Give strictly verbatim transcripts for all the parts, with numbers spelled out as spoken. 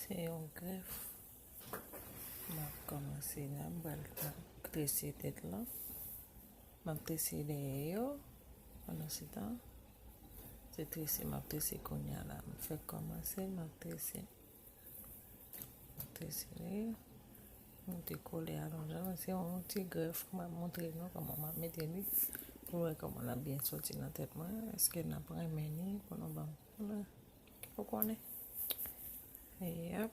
Se yon grèf. M ap kòmanse la, m pral trese tèt la. M ap trese dèyè yo. Pandan se tan, se trese m ap trese kounye a la. M fèk kòmanse, m ap trese. M ap trese li. M te kole alonjan, men se yon ti grèf m ap montre nou kòman m ap mete li. Pou nou wè kòman l ap byen soti nan tèt mwen. Èske n ap renmen li pou nou ban m koulè? Ou konnen. Yep.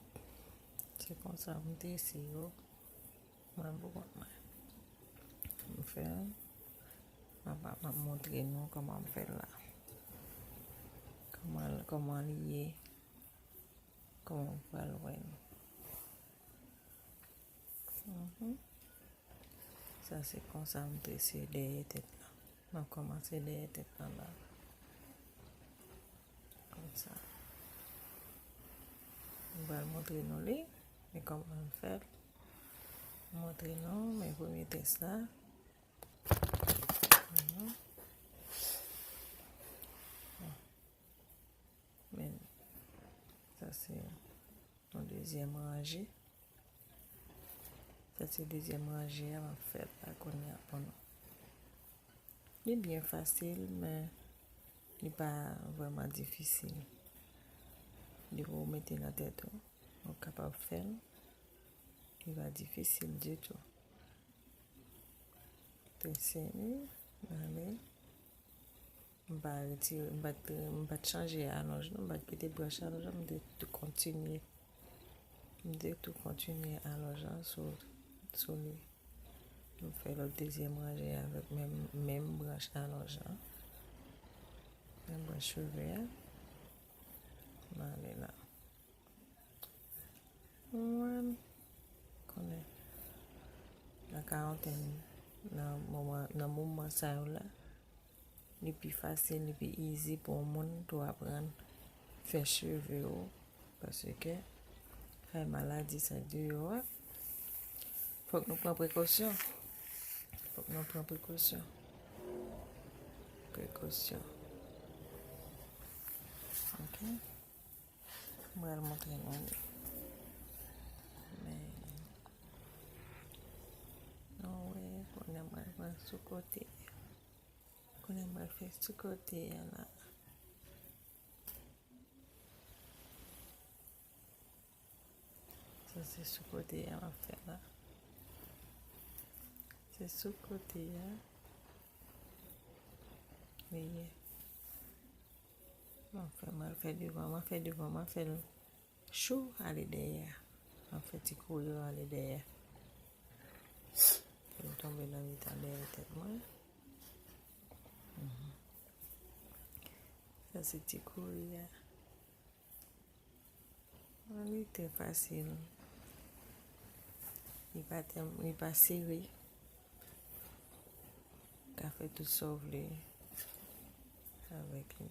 Se konsa m te isi yo. Mwen pou kont mwen. M fè l. M ap, m ap montre nou kòman m fè l la. Kòman, kòman li ye. Kòman w pral wè l. Mhm. Sa se konsa m trese dèyè tèt la. M ap kòmanse dèyè tèt la la. Konsa. M pral montre nou li. Men kòman m fè l. Montre nou, men premye tès la. Mhm. Men, sa se yon dezyèm ranje. Sa se dezyèm ranje a m ap fè la kounye a pou nou. Li byen fasil, men li pa vrèman difisil. Depi w mete nan tèt ou, ou kapab fè l. Li pa difisil ditou. Trese li, ale. M pa retire, m pa t, m pa t chanje alonj non, m pa t kite branch alonj lan, m te tou kontinye. M te tou kontinye alonj lan sou, sou li. M fè lòt dezyèm ranje avèk menm, menm branch alonj lan. Menm branch cheve a. M ale la. Mwen konnen nan karantèn, nan moman, nan moman sa yo la, li pi fasil, li pi easy pou yon moun tou aprann fè cheve w, paske kay maladi sa deyò a, fòk nou pran prekosyon. Fòk nou pran prekosyon. Prekosyon. Ok. Mwen al montre nou li. Men, nou wè, kounye a mwen al pran sou kote. Kounye a mwen al fè sou kote a la. Sa se sou kote a m ap fè la. Se sou kote a. Li ye. M ap fè, m al fè devan, m ap fè devan, m ap fè l chou ale dèyè a. M ap fè ti kouri yo ale dèyè. Pou l tonbe nan mitan dèyè tèt mwen. Mhm. Sa se ti kouri a. Li trè fasil. Li pa tèl, li pa sere. Ou ka fè tout sa w vle avèk li.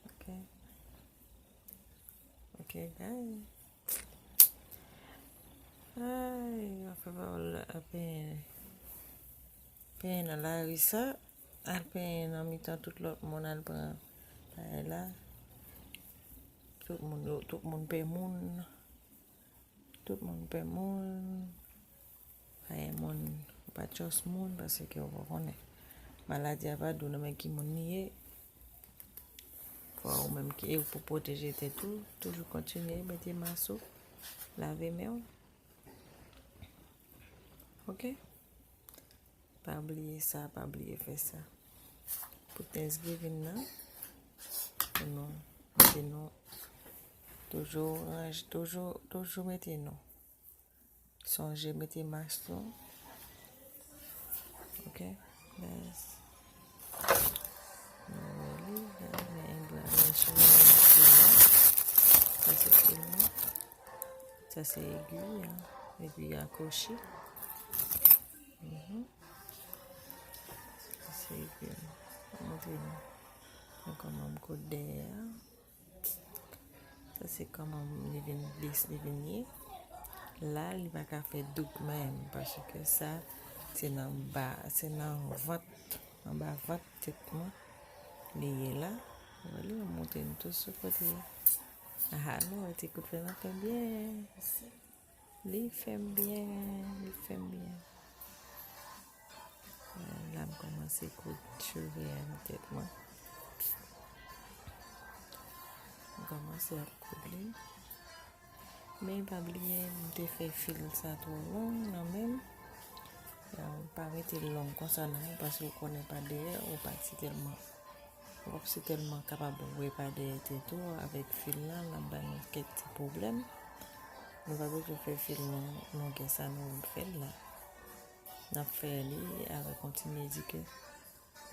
Ok. Ok, guys. Ay, m ap fè pawòl la, penyen, penyen nan lari sa. Al penyen nan mitan tout lòt moun, al pran bagay la. Tout moun yo, tout moun pè moun. Tout moun pè moun. Pa gen moun, ou pa trust moun, paske ou pa konnen. Maladi a pa di w nan men ki moun li ye. Fò ou menm ki, e ou pou pwoteje tèt ou, toujou kontinye mete mas ou, lave men w. Ok? Pa bliye sa, pa bliye fè sa. Pou Thanksgiving nan, pou nou mete nou toujou ranje, toujou, toujou mete nou. Sonje mete mas tou. Ok, guys. Nou wè li, gade, men bra, men cheve, men pil la. Sa se pil mwen. Sa se egi a. Egi a kwochi. Mhm. Sa se egi a. Montre nou. Nou kòman m koud dèyè a. Sa se kòman li vin, li vin ye. La, li pa ka fè doub menm, paske sa, se nan ba, se nan vant, anba vant tèt mwen, li ye la. Ou wè li, m ap M tou sou kote. Aha, nou wè ti kout fè nan fè byen. Li fè m byen, li fè m byen. La m kòmanse koud cheve a nan tèt mwen. M kòmanse ap koud li. Men pa bliye, m te fè fil sa twò long nan men m. M pa mete l long konsa non, paske w konnen pa dèyè, ou pa si tèlman, ou pa si tèlman kapab wè pa dèyè tèt ou avèk fil la, l ap ba nou kèk ti pwoblèm. Nou pa bezwen fè fil non, longè sa nou fè l la. N ap fè li avèk yon ti mezi ke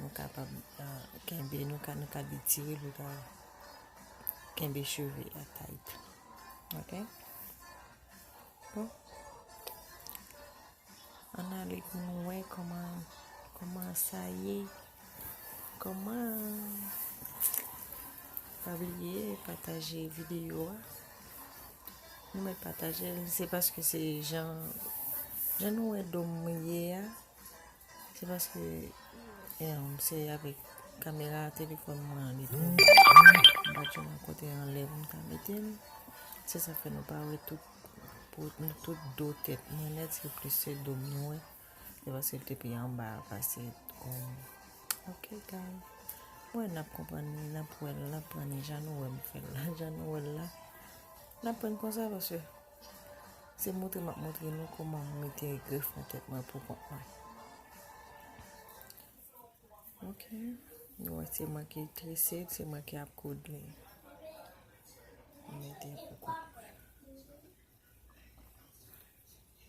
nou kapab, ah, kenbe, nou ka, nou ka detire, nou ka kenbe cheve a tight. Ok? Bon. Ann ale pou nou wè kòman, kòman sa ye. Kòman? Pa bliye pataje videyo a. Nou mèt pataje l, se paske se jan, jan nou wè do m ye a. Se paske, em, se avèk kamera telefòn mwen an li te. M pa t jwenn yon kote anlè pou m ta mete l. Se sa fè nou pa wè tout, pou, tout do tèt mwen nèt, se plis se do m nou wè. Se paske l te pi anba a pase kò m. Ok, guys. Mwen n ap konprann li, n ap wè l, n ap pran li jan nou wè m fè l la, jan nou wè l la. N ap pran konsa paske se montre m ap montre nou kòman m mete grèf nan tèt mwen pou kont mwen. Ok. Nou wè se mwen ki trese, se mwen ki ap koud li. M mete pou kont mwen.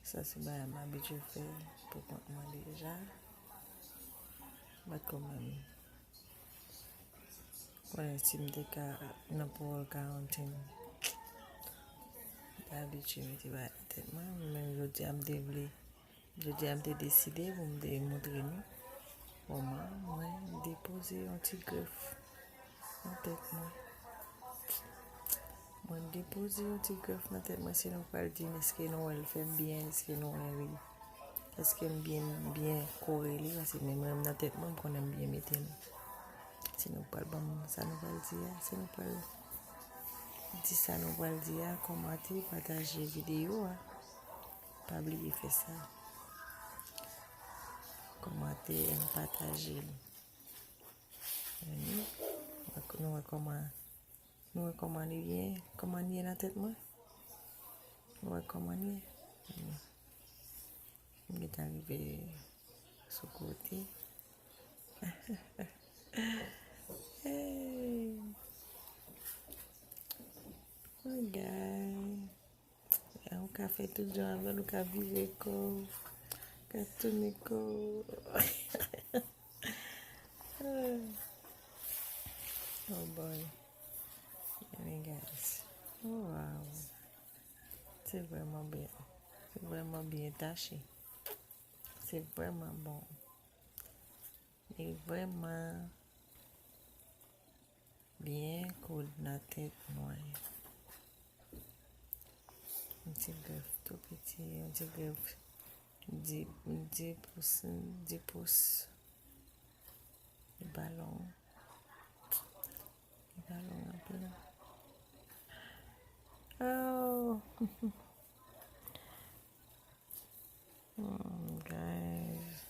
Sa se bagay m abitye fè pou kont mwen deja. But kanmenm, konnen si m te ka nan pawòl karantin, m te abitye mete bagay nan tèt mwen, men jodi a m te vle, jodi a m te deside pou m te montre nou kòman mwen depoze yon ti grèf nan tèt mwen. Mwen depoze yon ti grèf nan tèt mwen, si nou pral di m èske nou wè l fè m byen, èske nou wè li, èske m byen, byen kore li, paske menm mwen nan tèt mwen, m konnen m byen mete l. Si nou pral ban m sa nou pral di a, si nou pral di sa nou pral di a, kòmante, pataje videyo a. Pa bliye fè sa. Kòmante and pataje l. Tande? Nou wè kòman, nou wè kòman li ye, kòman li ye nan tèt mwen? Nou wè kòman li ye? Tande. M gentan rive sou kote. Hey! Oh, guys. Ou ka fè tout jan avè l, ou ka vire kò w, ou ka tounen kò w. Oh boy. Anyway, guys. Oh, wow. Se vrèman bèl. Se vrèman byen tache. Se vrèman bon. Li vrèman byen koud nan tèt mwen. Yon ti grèf tou piti, yon ti grèf dis, dis pous, dis pous. Li pa long. Li pa long anpil. Oh! Hmm, guys.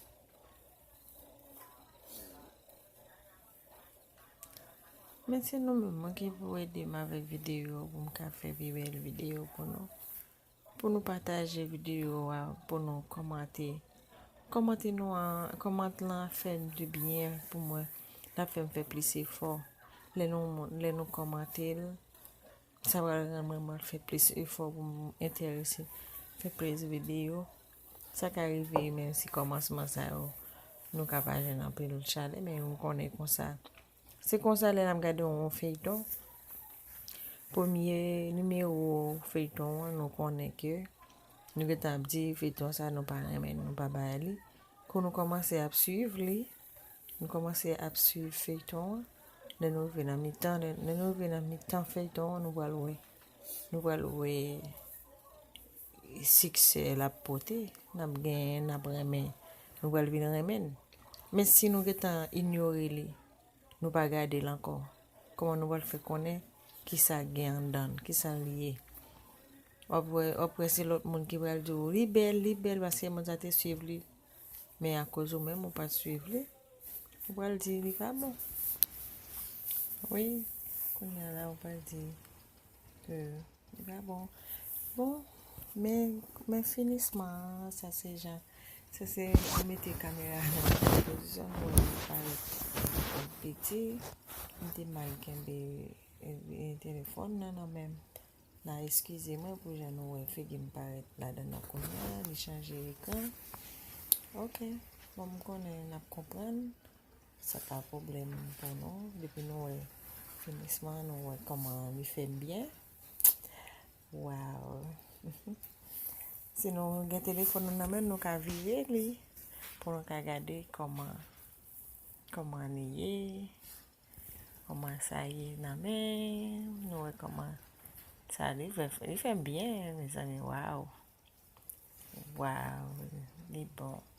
Men se nou menm ki pou ede m avèk videyo, pou m ka fè pi bèl videyo pou nou. Pou nou pataje videyo a, pou nou kòmante. Kòmante nou an, kòmant lan ap fè di byen pou mwen. L ap fè m fè plis efò. Lè nou, lè nou kòmante l, sa pral rann mwen, mwen fè plis efò pou m enterese, fè plis videyo. Sa ka rive, menm si kòmansman sa yo, nou ka pa jwenn anpil chalè, men nou konnen konsa. Se konsa lè n ap gade yon feyton, premye nimewo feyton an, nou konnen ke nou gentan ap di feyton sa nou pa renmen l, nou pa bay li. Kou nou kòmanse ap swiv li, nou kòmanse ap swiv feyton an, lè nou rive nan mitan, lè, lè nou rive nan mitan feyton an, nou pral wè, nou pral wè siksè l ap pote, n ap genyen, n ap renmen, nou pral vin renmen l. Men si nou gentan inyore li, nou pa gade l ankò, Kòman nou pral fè konnen kisa gen anndan l, kisa l ye? W ap wè, w ap wè se lòt moun ki pral di w li bèl, li bèl, paske moun sa te swiv li. Men akoz ou menm ou pa t swiv li, ou pral di li pa bon. Wi, kounye a la ou pral di ke li pa bon. Bon, men, men finisman an, sa se jan, sa se mete kamera nan pozisyon, nou wè li parèt piti. M te mal kenbe, e, e, telefòn nan nan men m. N a eskize mwen pou jan nou wè figi m parèt ladan nan kounye a, li chanje ekran. Ok, bon, m konnen n ap konprann. Sa pa pwoblèm pou nou. Depi nou wè finisman, nou wè kòman li fè byen. Waw! Si nou gen telefòn nou nan men, nou ka vire li pou nou ka gade kòman, kòman li ye, kòman sa ye nan men, nou wè kòman sa li fè, li fè byen, mezanmi, waw! Waw, li bon.